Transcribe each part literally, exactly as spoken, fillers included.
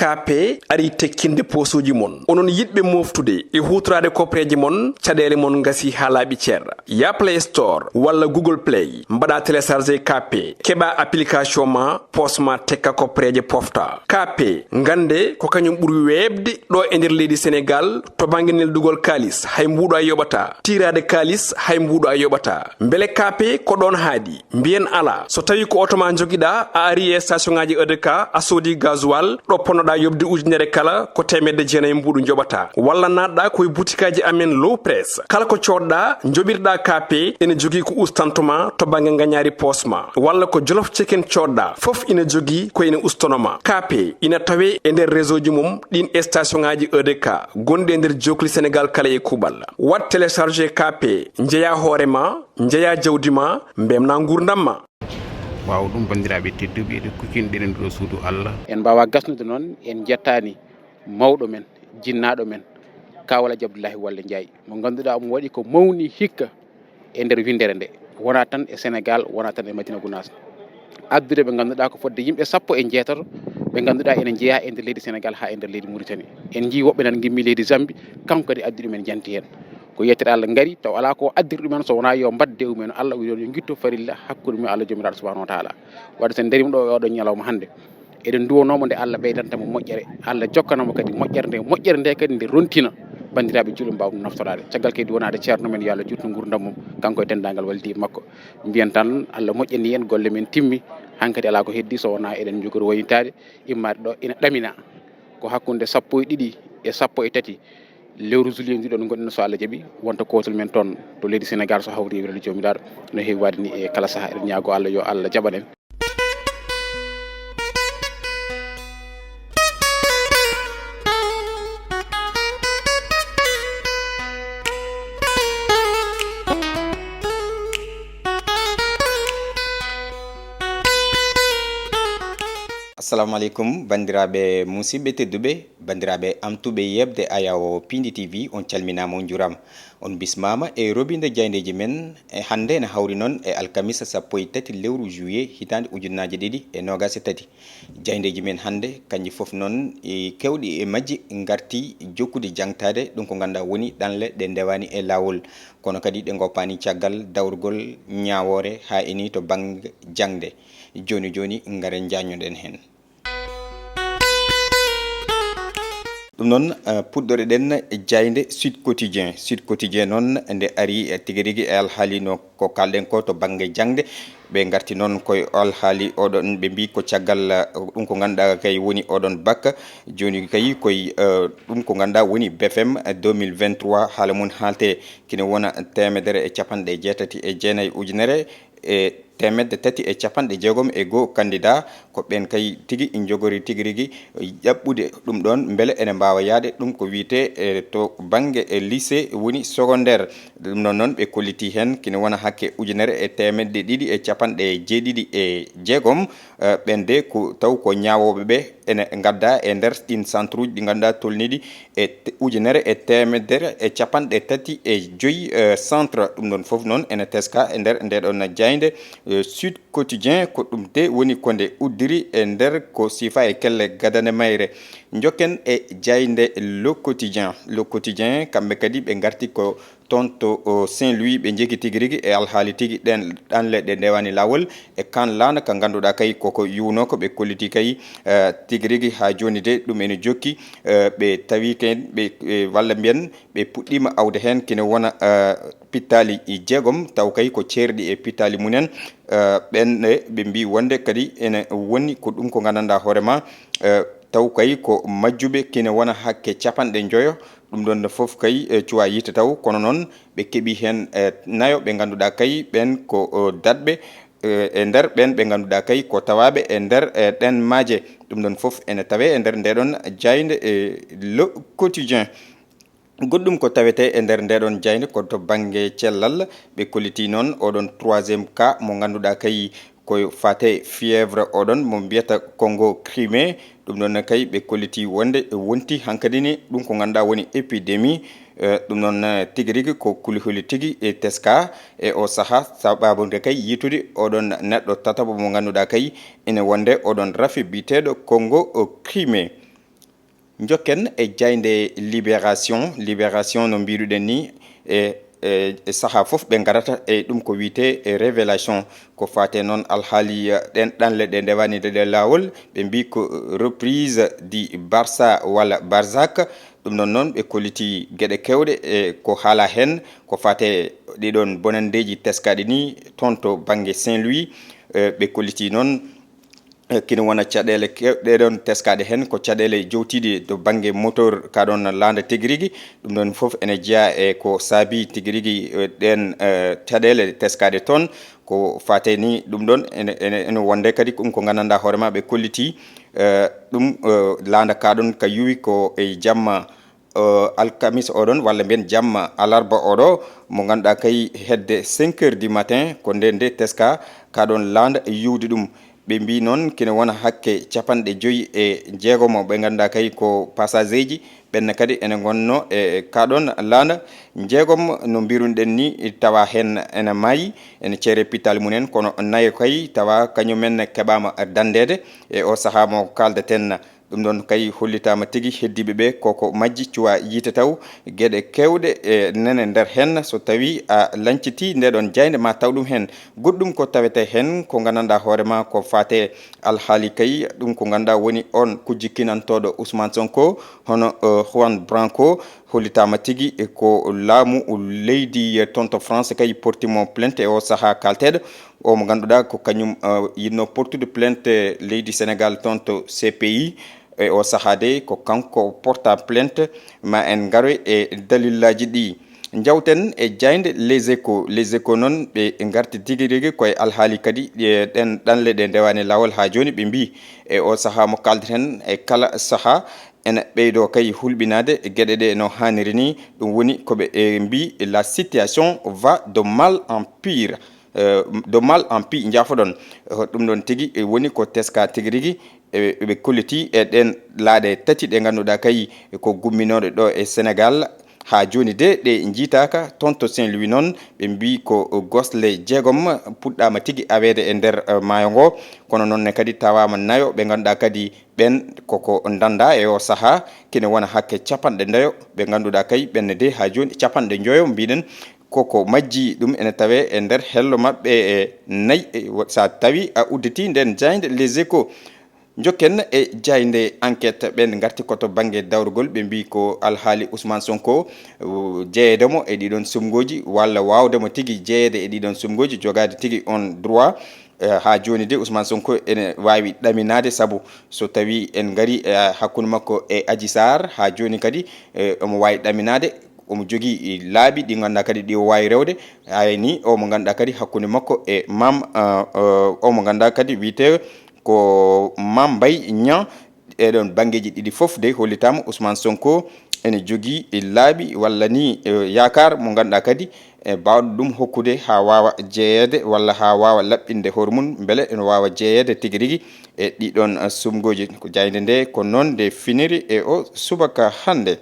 K P ari tekkinde poosuuji mon. Onon yiɗɓe mooftude e huutoraade kopreeje mon, caɗeele mon ngasi haa laaɓi cer. Ya Play Store walla Google Play, mbaɗa télécharger K P, keɓa application ma, poos ma tekka kopreeje pofta. K P, ngannde ko kañum ɓuri weeɓde ɗo e nder leydi Senegaal to bannge neldugol kaalis, hay mbuuɗo a yoɓata. Tiiraade kaalis, hay mbuuɗo a yoɓata. Mbele K P ko ɗoon haaɗi? Mbiyen alaa. So tawii ko oto ma njogiɗaa, a ari e station ŋaaji E D K, a soodi gasoil, ɗo ponnoɗaa yoɓde ujunere kala, ko teemedde jeenayi mbuuɗu njoɓataa. Walla naatɗaa ko e butikaaji amen Low Press. Kala ko coodɗaa, njoɓirɗaa K P, ene jogii ko ustanto ma to bannge ngañaari poos ma. Walla ko Jolof Chicken coodɗaa, fof ina jogii ko ina ustono ma. K P ina tawee e nder réseau ji mum ɗin e station ŋaaji E D K gonɗi e nder jookli Senegaal kala e kuuɓal. Waɗ télécharger K P, njeyaa hoore ma, njeyaa jawdi ma, mbemnaa nguurndam ma. Ɓaawo ɗum, banndiraaɓe tedduɓe, eɗen kuccini ɗeɗen ɗo suudu Allah. En mbaawa gasnude noon, en njettaani mawɗo men, jinnaaɗo men, Kaw Alhaji Abdullahi Wallé Ndiaye, mo ngannduɗaa omo waɗi ko mawni hikka e nder winndere nde, wonaa tan e Senegaal, wonaa tan e Madina Gunaas. Addude ɓe ngannduɗaa ko fodde yimɓe sappo e njeetato, ɓe ngannduɗaa ene njeyaa e nder leydi Senegaal haa e nder leydi Mauritanie. En njii woɓɓe nan ngimmi leydi Zambie, kanko kadi addi ɗum en janti heen. Ko yettere Allah ngari, taw alaa ko addir ɗumen so wonaa yo mbadde e mumen Allah, o wiɗon yo ngitto farilla hakkunde mum e Allah Joomiraaɗo Subhaanahu wa Taala. Wadde so en ndariima ɗo e oɗo ñalawma hannde, eɗen nduwanoo mo nde Allah ɓeydanta mo moƴƴere, Allah jokkana mo kadi moƴƴere nde, moƴƴere nde kadi nde rontina banndiraaɓe julɓe mbaawa ɗum naftoraade. Caggal kadi wonaade ceerno men, yo Allah juutnu nguurndam mum, kanko e denndaangal walidiiɓe makko. Mbiyen tan Allah moƴƴani en, golle men timmi, hankadi alaa ko heddi so wonaa eɗen njogori waynitaade, immaade ɗo ina ɗamina. Ko hakkunde sappo e ɗiɗi e sappo e tati lewru juillet ndu ɗon ngonɗen, so Allah jaɓi, wonta kootol men toon to leydi Senegaal, so hawri e welal Joomiraaɗo, no heewi waɗde ni e kala sahaa. Eɗen ñaagoo Allah yo Allah jaɓan en. Assalamu aleykum, banndiraaɓe musidɓe tedduɓe, banndiraaɓe amtuɓe yeɓde Ayawo Pindi T V, on calminaama, on njuuraama. On bismaama e robinde jaayndeeji men, e hannde ene hawri noon e alkamisa sappo e tati lewru juillet hitaande ujunnaaje ɗiɗi e noogaas e tati. Jaayndeeji men hannde, kanji fof noon, e keewɗi e majji ngarti jokkude jaŋtaade ɗum ko ngannduɗaa woni ɗanle ɗe ndewaani e laawol, kono kadi ɗe ngoppaani caggal dawrugol ñaawoore haa e nii to bannge jaŋde. Jooni jooni, ngaren njaññoɗen heen. Ɗum noon, eh, puɗɗoreɗen jaaynde Sud Quotidien. Sud Quotidien noon, nde ari, eh, tigi rigi e alhaali no ko kaalɗen ko to bannge jaŋde. Ɓe ngarti noon koye alhaali oɗon, ɓe mbii ko caggal, eh, ɗum ko ngannduɗaa kay woni oɗon bac. Jooni kay koye, eh, ɗum ko ngannduɗaa woni B F M deux mille vingt-trois, haala mum haalte kine wona teemedere e capanɗe jeetati e jeenayi ujunere e teemedde tati e capanɗe jeegom e goo candidat, ko ɓeen kay tigi njogori tigi rigi ƴaɓɓude ɗum ɗoon, mbele ene mbaawa yahde ɗum ko wiyetee, e, to bannge, e, lycée woni secondaire. Ɗum ɗoon noon, ɓe kollitii heen kine wona hakke ujunere e teemedde ɗiɗi e capanɗe jeeɗiɗi e jeegom, e, ɓeen de ko taw ko ñaawooɓe ɓe ene ngaddaa e nder ɗiin centre uji ɗi ngannduɗaa tolniiɗi e te-, ujunere e teemedere e capanɗe tati e joyi, eh, centre. Ɗum ɗoon fof noon ene teskaa e nder ndee ɗoon jaaynde, eh, Sud Quotidien. Ko ɗum de woni ko nde uddiri e nder ko sifa e kelle gadane mayre. Njokken e jaaynde Le Quotidien. Le Quotidien, kamɓe kadi ɓe ngarti ko toon to, o, Saint-Louis, ɓe njeki tigi rigi e alhaali tigi ɗeen ɗanle ɗe ndewaani laawol e kaan laana ka ngannduɗaa kay koko yuwnoo ko ɓe kolliti kay, eh, tigi rigi haa jooni de ɗum ene jokki, eh, ɓe tawi kay ɓe, eh, walla mbiyen ɓe puɗɗiima awde heen kine wona, eh, pittaali jeegom taw kay ko ceerɗi e pittaali mumen, eh, ɓeen ne ɓe mbii wonde kadi ene woni ko ɗum ko nganndanɗaa hoore ma, eh, taw kay ko majjuɓe kine wona hakke capanɗe njoyo. Ɗum ɗoon ne fof kay, e, cuwaa yiite taw, kono noon ɓe keɓii heen, e, nayo ɓe ngannduɗaa kay ɓeen ko, o, daɗɓe, e, e nder ɓeen ɓe ngannduɗaa kay ko tawaaɓe e nder, e, ɗeen maaje. Ɗum ɗoon fof ene tawee e nder ndee ɗoon jaaynde, e, Le Quotidien. Goɗɗum ko tawetee e nder ndee ɗoon jaaynde ko to bannge cellal, ɓe kollitii noon oo ɗoon troisième cas mo ngannduɗaa kay ko fate fièvre oɗon mo mbiyata Congo Crimée. Ɗum ɗoon ne kay ɓe kollitii wonde wonti hankadi ni ɗum ko ngannduɗaa woni épidémie. Eh, ɗum noon, eh, tigi rigi ko kulihuli tigi e teska e o saha sababu nde kay yitude oɗon neɗɗo tataɓo mo ngannduɗaa kay ene wonde oɗon rafi biyeteeɗo Congo, eh, Crimée. Njokken e jaaynde Libération. Libération, no mbiiruɗen ni, e, e, e sahaa fof ɓe ngarata e ɗum ko wiyetee e révélation. Ko faati e noon alhaali, eh, ɗen ɗanle ɗe ndewaani nde ɗe laawol, ɓe mbii ko reprise di Barça walla Barzak. Ɗum ɗon noon, ɓe kolliti geɗe keewɗe e ko haalaa heen, ko faati e ɗiɗon bonanndeeji teskaaɗi ni toon to bannge Saint-Louis. Eh, ɓe kolliti noon, eh, kina wona caɗeele kew-, ɗee ɗoon teskaaɗe heen, ko caɗeele jowtiiɗe to bannge moteur ka ɗoon laanda tigi rigi. Ɗum ɗoon fof ene jeyaa e ko saabii tigi rigi, eh, ɗeen, eh, caɗeele teskaaɗe toon. Ko faati e ni ɗum ɗoon ene, ene, ene wonde kadi ɗum ko nganndanɗaa hoore ma ɓe kolliti, eh, ɗum, eh, laanda ka ɗoon ka yuwi ko e jamma, eh, alkamis oɗon walla mbiyen jamma alarba oɗo mo ngannduɗaa kay hedde cinq heures du matin ko nde nde teska ka ɗoon laanda e yuwde ɗum. Ɓe mbii noon kene wona hakke capanɗe joyi e jeegomo ɓe ngannduɗaa kay ko passageeji, ɓenne kadi ene ngonno e ka ɗoon laanda. Jeegom no mbirunoɗen ni tawa heen ene maayi, ene ceere pital mumen, kono nayo kay tawa kañumen keɓaama danndeede e o sahaa mo kaaldeten. Ɗum ɗoon kay hollitaama tigi heddiiɓe ɓe koko majji cuwa yiite taw geɗe keewɗe e nene nder heen. So tawii a lañcitii nde ɗoon jaaynde ma taw ɗum heen. Goɗɗum ko tawetee heen ko nganndanɗaa hoore ma ko faate alhaali kay, ɗum ko ngannduɗaa woni oon kujji kinantooɗo Ousmane Sonko, hono, eh, Juan Branco, hollitaama tigi e ko laamu leydi, eh, toon to France kay porti mo plainte e o sahaa kalteeɗo. O mo ngannduɗaa ko kañum, eh, yiɗno portude plainte leydi Sénégal toon to C P I. E o sahaa de ko kanko porta plainte, ma en ngaroy e dalillaaji ɗi. Njawten e jaaynde Les Échos. Les Échos noon ɓe ngarti tigi rigi koye alhaali kadi ɗe, ɗen ɗanle ɗe ndewaani laawol haa jooni. Ɓe mbii e o sahaa mo kaldeten e kala sahaa ene ɓeydo kay hulɓinaade geɗe ɗe no haaniri ni. Ɗum woni ko ɓe, e, mbii la situation va de mal en pire. Eh, de mal en pis, njaafoɗon. Eh, ɗum ɗon tigi, eh, woni ko teska tigi rigi, eh, ɓe kolliti e ɗen laaɗe tati ɗe ngannduɗaa kay ko gumminooɗe ɗo e Senegal. Haa jooni de ɗe njiitaaka toon to Saint-Louis noon, ɓe mbii ko gosle jeegom puɗɗaama tigi aweede e nder, eh, maayo ngo. Kono noon ne kadi tawaama nayo ɓe ngannduɗaa kadi ɓen koko ndannda e o sahaa, kene wona hakke capanɗe ndeyo ɓe ngannduɗaa kay ɓenne de haa jooni capanɗe njoyo mbiɗen. Koko majji ɗum ene tawee e nder hello maɓɓe e nayi, e wo-, so a tawi a udditi nden jaaynde Les Échos. Njokken e jaaynde Enquête, ɓen ngarti ko to bannge dawrugol, ɓe mbii ko alhaali Ousmane Sonko, uh, jeyeede mo e ɗiɗon sumngooji, walla waawde mo tigi jeyeede e ɗiɗon sumngooji, jogaade tigi on droit. Eh, haa jooni de Ousmane Sonko ene waawi ɗaminaade, sabu so tawii en ngarii, eh, hakkunde makko e Adji Sarr, haa jooni kadi, eh, omo waawi ɗaminaade. Omo jogii laabi ɗi ngannduɗaa kadi ɗi o waawi rewde. Haa ni o mo ngannduɗaa kadi hakkunde makko e Mame, eh, eh, o mo ngannduɗaa kadi wiyetee ko Mame Mbaye Niang. Ɗee ɗoon banngeeji ɗiɗi fof dey hollitaama Ousmane Sonko ene jogii laabi walla ni, eh, yaakaar mo ngannduɗaa kadi e baawɗo ɗum hokkude haa waawa jeyeede walla haa waawa laɓɓinde hoore mum mbele ene waawa jeyeede tigi rigi e ɗiɗoon, eh, sumngooji. Ko jaaynde nde ko noon nde finiri e o subaka hannde.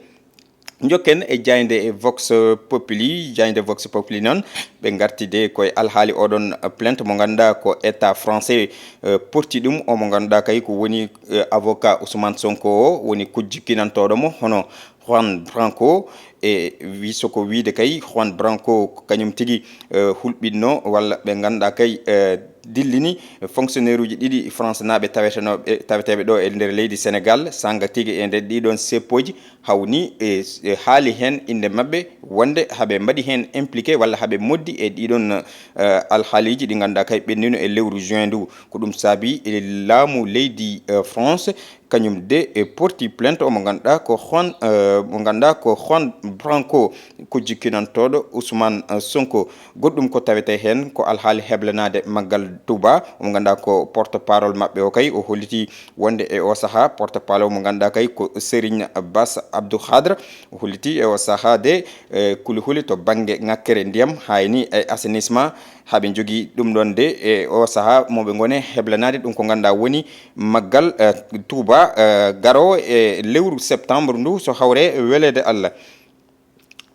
Njokken e jaaynde e Vox Populi. Jaaynde Vox Populi noon, ɓe ngarti de koye alhaali oɗon plainte mo ngannduɗaa ko État français, eh, porti ɗum, o mo ngannduɗaa kay ko woni, eh, avocat Ousmane Sonko o, woni kujji kinantooɗo mo, hono Juan Branco. E wi-, so ko wiyde kay Juan Branco ko kañum tigi, eh, hulɓinno walla ɓe ngannduɗaa kay, eh, dillini fonctionnaire uji ɗiɗi France naaɓe tawetenooɓe, taweteeɓe ɗo e nder leydi Senegal, sanga tigi e nder ɗiɗon seppooji, hawni e, e haali heen innde maɓɓe wonde haɓe mbaɗi heen impliqué walla haɓe moddi e ɗiɗon, eh, alhaaliiji ɗi ngannduɗaa kay ɓennino e lewru juin ndu. Ko ɗum saabi e laamu leydi, eh, France, kañum de e porti plainte o mo ngannduɗaa ko Juan, eh, mo ngannduɗaa ko Juan Branco, ko jikkinantooɗo Ousmane, eh, Sonko. Goɗɗum ko tawetee heen ko alhaali heblanaade maggal Touba, mo ngannduɗaa ko porte parole maɓɓe o kay, o holliti wonde e o sahaa porte parole mo ngannduɗaa kay ko Serigne Bass Abdou Khadre. O holliti e o sahaa de, eh, kuli huli to bannge ŋakkere ndiyam, haa e ni e assainissement, haa ɓe njogii ɗum ɗoon de e o sahaa mo ɓe ngoni heblanaade ɗum ko ngannduɗaa woni maggal, eh, Touba, eh, garoowo e lewru septembre ndu, so hawre weleede Allah.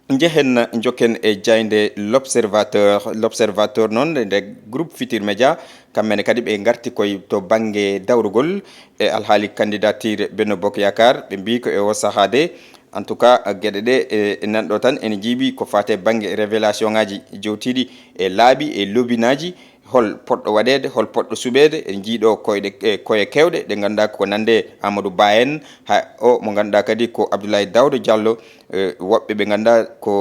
Njehen njokken e jaaynde L'Observateur. L'Observateur noon, nde groupe Futurs Médias, kamɓe ne kadi ɓe ngarti koye to bannge dawrugol e alhaali candidature Benno Bokk Yaakaar. Ɓe mbii ko e o sahaa de, en tout cas, geɗe ɗe, e, e nan ɗo tan ene jiiɓi ko faati e bannge révélation ŋaaji jowtiiɗi e laaɓi e lobinaaji. Hol poɗɗo waɗeede, hol poɗɗo suɓeede? En njii ɗo koyɗe, e, koye keewɗe ɗe ngannduɗaa ko nande Amadou Ba en, ha o mo ngannduɗaa kadi ko Abdoulaye Daouda Diallo, e, woɓɓe ɓe ngannduɗaa ko,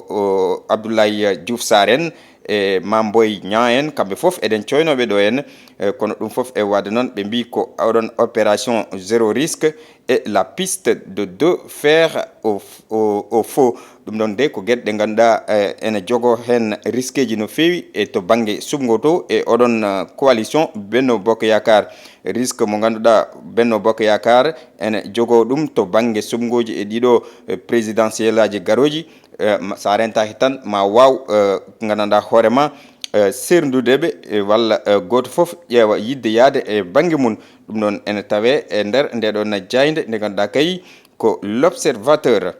o, Abdoulaye Diouf Sarr en, e Mame Boye Niang en, kamɓe fof eɗen coynooɓe ɗo en, e, kono ɗum fof e waɗde noon, ɓe mbii ko oɗon opération zéro risque et la piste de deux fers au, au, au feu. Ɗum ɗon de ko geɗe ɗe ngannduɗaa, e, ene jogoo heen risqueji no feewi e to bannge suɓngo to e oɗon, e, coalition Benno Bokk Yaakaar. Risque mo ngannduɗaa Benno Bokk Yaakaar ene jogoo ɗum to bannge suɓngooji e ɗiɗo, e, présidentielaaji garooji. E, ma, so a rentaaki tan, ma waaw, e, nganndanɗaa hoore ma, e, seerndude ɓe, e, walla, e, gooto fof ƴeewa yiɗde yahde e bannge mum. Ɗum ɗon ene tawee e nder nde ɗon jaaynde nde ngannduɗaa kay ko L'Observateur.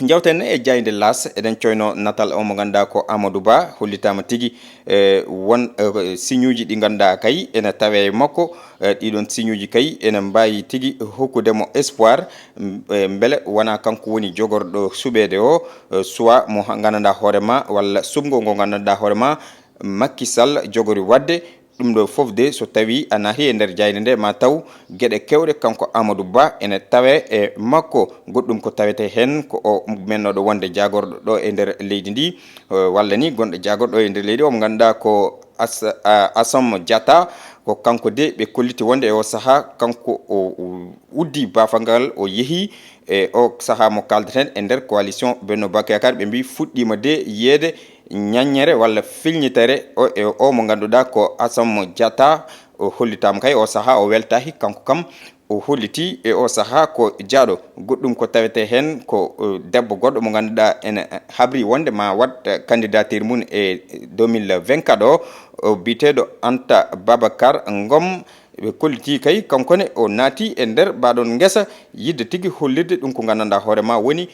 Njawten e jaaynde L'As, eɗen coyno natal o mo ngannduɗaa ko Amadou Ba, hollitaama tigi, e, won, e, siñuuji ɗi ngannduɗaa kay ene tawee e makko. E, ɗiɗon siñuuji kay ene mbaawi tigi hokkude mo espoir, m-, e, mbele wonaa kanko woni jogorɗo suɓeede o, e, soit mo ha-, nganndanɗaa hoore ma walla suɓngo ngo nganndanɗaa hoore ma Macky Sall jogori waɗde. Ɗum ɗo fof de, so tawii a naati e nder jaaynde nde, ma taw geɗe keewɗe kanko Amadou Ba ene tawee e makko. Goɗɗum ko tawetee heen ko o mennooɗo wonde jaagorɗo ɗo e nder leydi ndi, e, walla ni gonɗo jaagorɗo e nder leydi o mo ngannduɗaa ko As-, a, Assome Diatta. Ko kanko de ɓe kolliti wonde e o sahaa kanko o, o uddii baafal ngal, o yehi e o sahaa mo kaaldaten e nder coalition Benno Bokk Yaakaar. Ɓe mbii fuɗɗiima de yiyeede ñaññere walla filñitere o, e o mo ngannduɗaa ko Assome Diatta. O hollitaama kay o sahaa, o weltaaki kanko kam. O hollitii e o sahaa ko jaaɗo. Goɗɗum ko tawetee heen ko, e, debbo goɗɗo mo ngannduɗaa ene habri wonde ma waɗ, e, candidature mum e deux mille vingt-quatre o, o biyeteeɗo Anta Babacar Ngom. Ɓe kollitii kay, kanko ne o naati e nder mbaɗon ngesa, yiɗde tigi hollirde ɗum ko nganndanɗaa hoore ma woni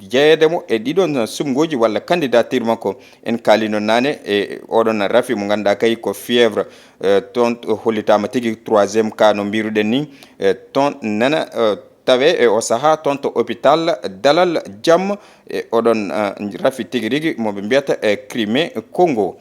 jeyeede mo e ɗiɗon suɓngooji walla candidature makko. En kaalino naane e oɗon rafi mo ngannduɗaa kay ko fièvre, e, toon hollitaama tigi troisième cas no mbiruɗen ni, e, toon nana, e, tawee e o sahaa toon to hôpital Dalal Jam e oɗon, e, rafi tigi rigi mo ɓe mbiyata e Crimée Congo.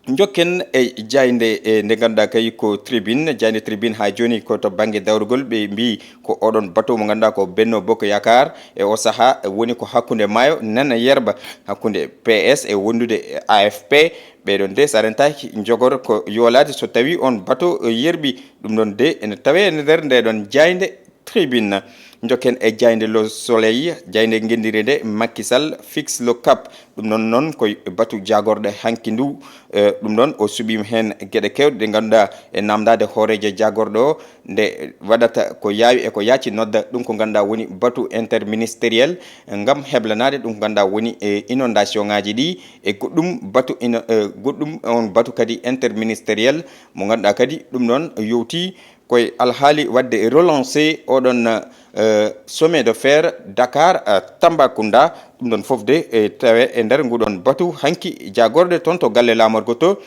Njokken e jaaynde, e nde ngannduɗaa kay ko Tribune, jaaynde Tribune haa jooni ko to bannge dawrugol, ɓe mbii ko oɗon bateau mo ngannduɗaa ko Benno Bokk Yaakaar e o sahaa woni ko hakkunde maayo nana yerɓa, hakkunde P S e wondude e A F P. Ɓeeɗon de, so a rentaaki, njogor ko yoolaade so tawii on bateau yerɓi. Ɗum ɗon de, ene tawee e nder nde ɗon jaaynde Tribune. Njokken e jaaynde Le Soleil, jaaynde ngenndire nde, Macky Sall fixe le cap. Ɗum ɗon noon ko batu jaagorɗe hanki ndu. E, ɗum ɗon o suɓiima heen geɗe keewɗe ɗe ngannduɗaa e naamndaade hooreejo jaagorɗo o, nde waɗata ko yaawi e ko yaaci nodda ɗum ko ngannduɗaa woni batu interministériel ngam heblanaade ɗum ko ngannduɗaa woni e inondation ŋaaji ɗi e goɗɗum batu ino-, e goɗɗum on batu kadi interministériel mo ngannduɗaa kadi ɗum ɗon yowti koye alhaali waɗde relancer oɗon, eh, chemin de fer Dakar, eh, Tambacounda. Ɗum ɗon fof de, eh, tawe e nder nguɗon batu hanki jaagorɗe toon to galle laamorgo to.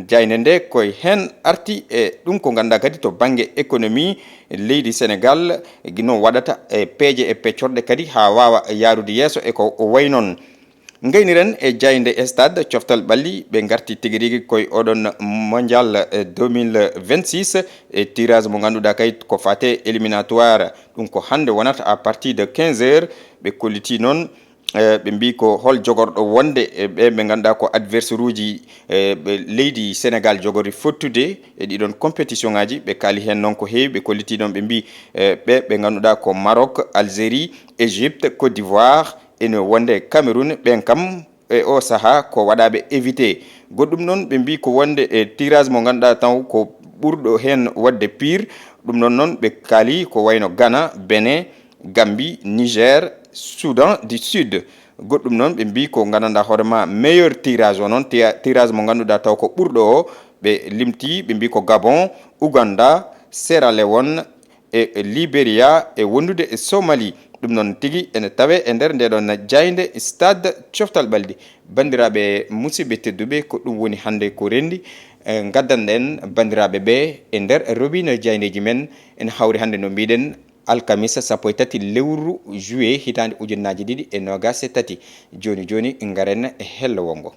Jaaynde nde koye heen arti e ɗum ko ngannduɗaa kadi to bannge économie leydi Sénégal, no waɗata e peeje e peccorɗe kadi haa waawa yaarude yeeso e ko wayi noon. Ngayniren e jaaynde Stade, coftal ɓalli, ɓe ngarti tigi rigi koye oɗon Mondial, eh, deux mille vingt-six, e tirage mo ngannduɗaa kay ko fate éliminatoire. Ɗum ko hannde wonata à partir de quinze heures. Ɓe kolliti noon, eh, ɓe mbii ko hol jogorɗo wonde e ɓe ɓe ngannduɗaa ko adversaire uji, eh, ɓe leydi Sénégal jogori fottude e ɗiɗon compétition ŋaaji. Ɓe kaali heen noon ko heewi, ɓe kolliti noon ɓe mbii, eh, ɓe ɓe ngannduɗaa ko Maroc, Algérie, Égypte, Côte d'Ivoire, ene wonde Cameroun, ɓeen kam e o sahaa ko waɗaaɓe évité. Goɗɗum noon, ɓe mbii ko wonde e tirage mo ngannduɗaa taw ko ɓurɗo heen waɗde pire. Ɗum noon, noon ɓe kaali ko wayno Ghana, Benin, Gambie, Niger, Soudan du Sud. Goɗɗum noon, ɓe mbii ko nganndanɗaa hoore ma meilleur tirage o noon, tiya-, tirage mo ngannduɗaa taw ko ɓurɗo o, ɓe limti, ɓe mbii ko Gabon, Ouganda, Sierra Leone, e Liberia e wondude e Somali. Ɗum noon tigi ene tawee e nder ndee ɗoon jaaynde Stade Coftal Ɓalli. Banndiraaɓe musidɓe tedduɓe, ko ɗum woni hannde ko renndi, eh, ngaddanɗen banndiraaɓe ɓe e nder robinet jaayndeeji men. Ene hawri hannde no mbiɗen alkamisa sappo e tati lewru juillet hitaande ujunnaaje ɗiɗi e noogaas e tati. Jooni jooni ngaren e hello wongo.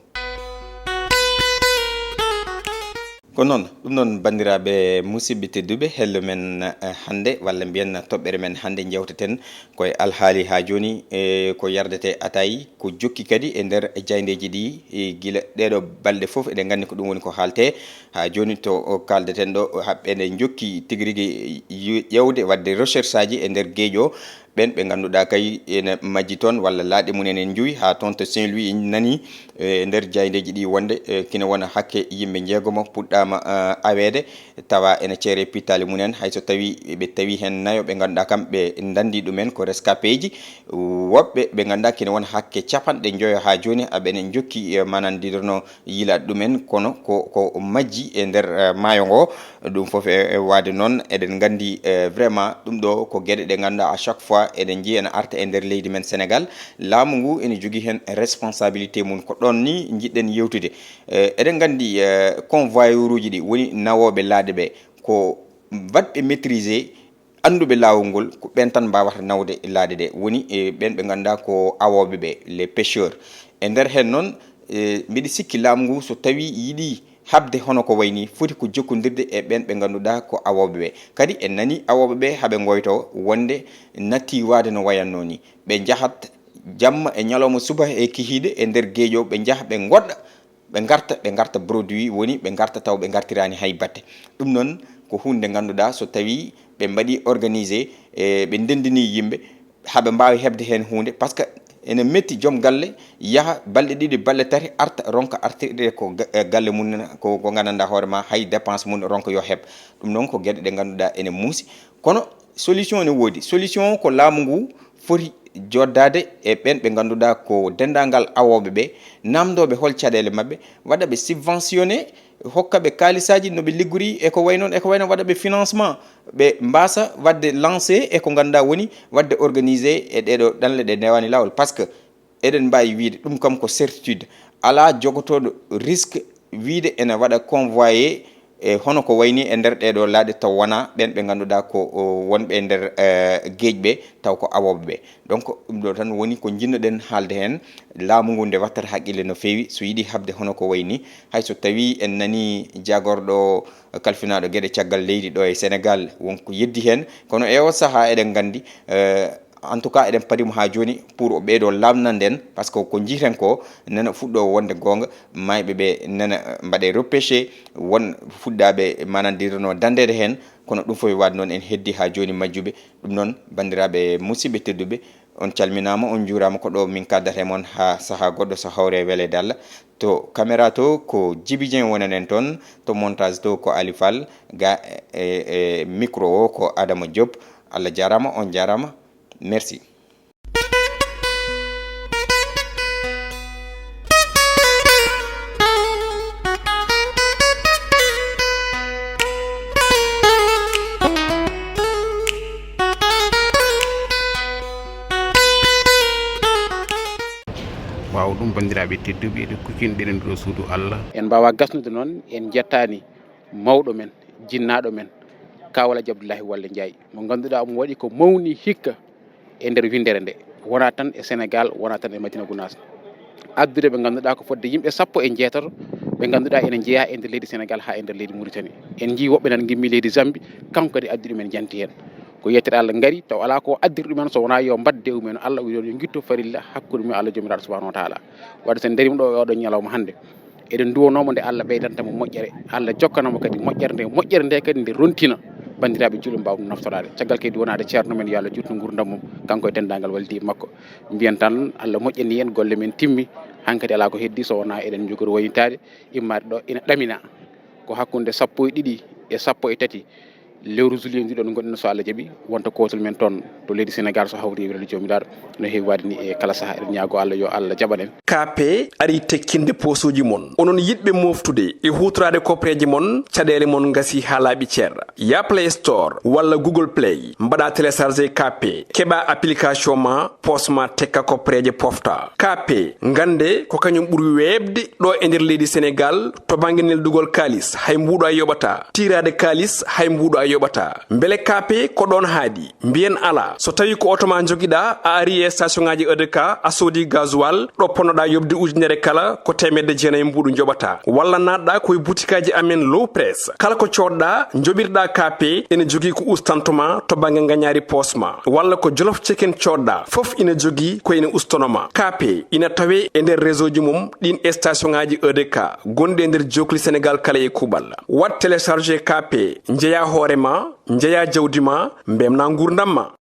Ko noon, ɗum noon banndiraaɓe musidɓe tedduɓe, hello men, eh, hannde, walla mbiyen toɓɓere men hannde, njewteten koye alhaali haa jooni, eh, ko yardetee ataay, ko jokki kadi e nder jaayndeeji ɗi, eh, gila ɗeeɗo balɗe fof, eɗen nganndi ko ɗum woni ko haaltee. Haa jooni to kaaldeten ɗo, haɓɓe ene njokki tigi rigi yu-, ƴeewde, waɗde recherche aji e nder geeƴo. Ɓeen ɓe ngannduɗaa kay ene majji toon walla laaɗe mum en en njuwi haa toon to Saint-Louis en nani, eh, e nder jaayndeeji ɗi wonde, eh, kina wona hakke yimɓe njeegomo puɗɗaama, eh, aweede, tawa ene ceere pittaali mum en, hay so tawi ɓe tawi heen nayo ɓe ngannduɗaa kam ɓe ndanndi ɗumen ko rescapéji. Woɓɓe ɓe ngannduɗaa kina wona hakke capanɗe njoyo haa jooni aɓe ene njokki, eh, manan ndiɗono yilaade ɗumen, kono ko, ko majji e nder, eh, maayo ngo. Ɗum fof e, e waade noon, eɗen nganndi, eh, vraiment ɗum ɗo ko geɗe ɗe ngannduɗaa à chaque fois eɗen njiya ene arta e nder leydi men Sénégal. Laamu ngu ene jogii heen responsabilité mum. Ko ɗoon ni njiɗɗen yewtude. Eh, eɗen nganndi, eh, convoyeur uji ɗi woni nawooɓe laaɗe ɓe, ko waɗɓe maîtriser annduɓe laawol ngol, ko ɓeen tan mbaawata nawde laaɗe ɗe. Woni e ɓeen ɓe ngannduɗaa ko awooɓe ɓe, les pêcheurs. E nder heen noon, e, mbiɗa sikki laamu ngu so tawii yiɗi haɓde hono ko wayi nii, foti ko jokkondirde e ɓeen ɓe ngannduɗaa ko awooɓe ɓe. Kadi en nanii awooɓe ɓe haɓe ngoytoo wonde nattii waade no wayatnoo nii. Ɓe njahat jamma e ñalawma subaka e kikiiɗe e nder geeƴo, ɓe njaha ɓe ngoɗɗa, ɓe ngarta, ɓe ngarta produit, woni ɓe ngarta taw ɓe ngartiraani hay batte. Ɗum noon ko huunde nde ngannduɗaa so tawii ɓe mbaɗii organisé, e ɓe ndenndinii yimɓe, haa ɓe mbaawi heɓde heen huunde, par ce que ene metti joom galle yaha balɗe ɗiɗi, balɗe tati, arta, ronka artirde ko ga-, e galle mum, ko, ko nganndanɗaa hoore ma, hay dépense mum ronka yo heɓ. Ɗum noon ko geɗe ɗe ngannduɗaa ene muusi, kono solution ne woodi. Solution ko laamu ngu foti joddaade e ɓeen ɓe ngannduɗaa ko denndaangal awooɓe ɓe, naamndooɓe hol caɗeele maɓɓe, waɗa ɓe subventionné, hokka ɓe kaalisaaji no ɓe liggori e ko wayi noon, e ko wayi noon, waɗa ɓe financement, ɓe mbaasa waɗde lancé e ko ngannduɗaa woni waɗde organisé e ɗeeɗo ɗanle ɗe newaani laawol. Par ce que eɗen mbaawi wiyde ɗum kam ko certitude, alaa jogotooɗo risque wiyde ene waɗa convoyé e hono ko wayi nii e nder ɗeeɗo laaɗe taw wonaa ɓeen ɓe ngannduɗaa ko, o, wonɓe e nder, eh, geeƴ ɓe, taw ko awooɓe ɓe. Donc ɗum ɗo tan woni ko njiɗnoɗen haalde heen. Laamu ngu nde wattata haqqille no feewi so yiɗi haɓde hono ko wayi nii. Hay so tawii en nanii jaagorɗo kalfinaaɗo geɗe caggal leydi ɗo e Sénégal won ko yeddi heen, kono e o sahaa eɗen nganndi, eh, en tout cas eɗen padi mo haa jooni pour o ɓeydo lamnande en, par ce que ko njiiten ko nana fuɗɗo wonde goonga, maayɓe ɓe nana, eh, mbaɗe repêché, won fuɗɗaaɓe manan dirano dandede heen, kono ɗum fof waɗ noon en heddi haa jooni majjuɓe. Ɗum noon banndiraaɓe musidɓe tedduɓe, on calminaama, on njuuraama. Ko ɗo min kaddata e mon haa sahaa goɗɗo so hawre weleede Allah. To caméra to ko Djiby Dieng wonanen toon, to montage to ko Ali Fall, ga e, e micro o ko Adama Diop. Allah jaaraama, on jaaraama. Merci. Ɓaawo ɗum, banndiraaɓe tedduɓe, eɗen kuccini ɗeɗen ɗo suudu Allah. En mbaawa gasnude noon, en njettaani mawɗo men, jinnaaɗo men, Kaw Alhaji Abdullahi Walla Njaay, mo ngannduɗaa omo waɗi ko mawni hikka e nder winndere nde, wonaa tan e Senegaal, wonaa tan e Madina Gunaas. Addude ɓe ngannduɗaa ko fodde yimɓe sappo e njeetato, ɓe ngannduɗaa ene njeyaa e nder leydi Senegaal haa e nder leydi Muritani. En njii woɓɓe nan ngimmi leydi Zambi, kanko kadi addi ɗumen janti heen. Ko yettere Allah ngari, taw alaa ko addiri ɗumen so wonaa yo mbadde e mumen Allah, o wiɗon yo ngitto farilla hakkunde mum Allah Joomiraaɗo Subhaanahu wa Taala. Waɗde so en ndariima ɗo e oɗo ñalawma hannde, eɗen nduwanoo mo nde Allah ɓeydanta mo moƴƴere, Allah jokkana mo kadi moƴƴere nde, moƴƴere nde kadi nde rontina banndiraaɓe julɓe mbaawa ɗum naftoraade. Caggal kadi wonaade ceerno men, yo Allah juutnu nguurndam mum, kanko e denndaangal walidiiɓe makko. Mbiyen tan Allah moƴƴani en, golle men timmi, hankadi alaa ko heddi so wonaa eɗen njogori waynitaade, immaade ɗo ina ɗamina. Ko hakkunde sappo e ɗiɗi e sappo e tati Lewru juillet ndu ɗon gonɗen, so Allah jaɓi, wonta kootol men toon to leydi Sénégal, so hawri e weli joomiraaɗo. No heewi waɗde ni e kala saha, eɗen ñaago Allah yo Allah jaɓan en. Kaape ari tekkinde posuuji mon. Onon yiɗɓe moftude e huutoraade koppereeje mon, caɗeele mon ngasi haa laaɓi cer. Ya Play Store walla Google Play, mbaɗa télécharger Kaape, keɓa application ma, poos ma tekka koppereeje pofta. Kaape, ngannde ko kañum ɓuri weeɓde ɗo e nder leydi Sénégal to bannge neldugol kaalis, hay mbuuɗo a yoɓata. Tiiraade kaalis, hay mbuuɗo a yoɓata. Mbele Kaape ko ɗoon haaɗi? Mbiyen alaa. So tawi ko oto ma njogiɗa, a ari e station ngaji E D K, a soodi gasoil, ɗo ponnoɗa yoɓde ujunere kala ko teemedde jeenayi mbuuɗu njoɓata. Walla naatɗa ko e butikaji amen Low Press. Kala ko coodɗa, njoɓirɗa Kaape, ene jogii ko ustantoma to bannge ngañaari poos ma. Walla ko Jolof Chicken coodɗa, fof ina jogii ko ene ustonoma. Kaape ina tawe e nder réseau ji mum ɗin station ngaji E D K gonɗi e nder jookli Sénégal kala e kuuɓal. Waɗ télécharger Kaape, njeya hoore ma, njeya jawdi ma, mbemna nguurndam ma.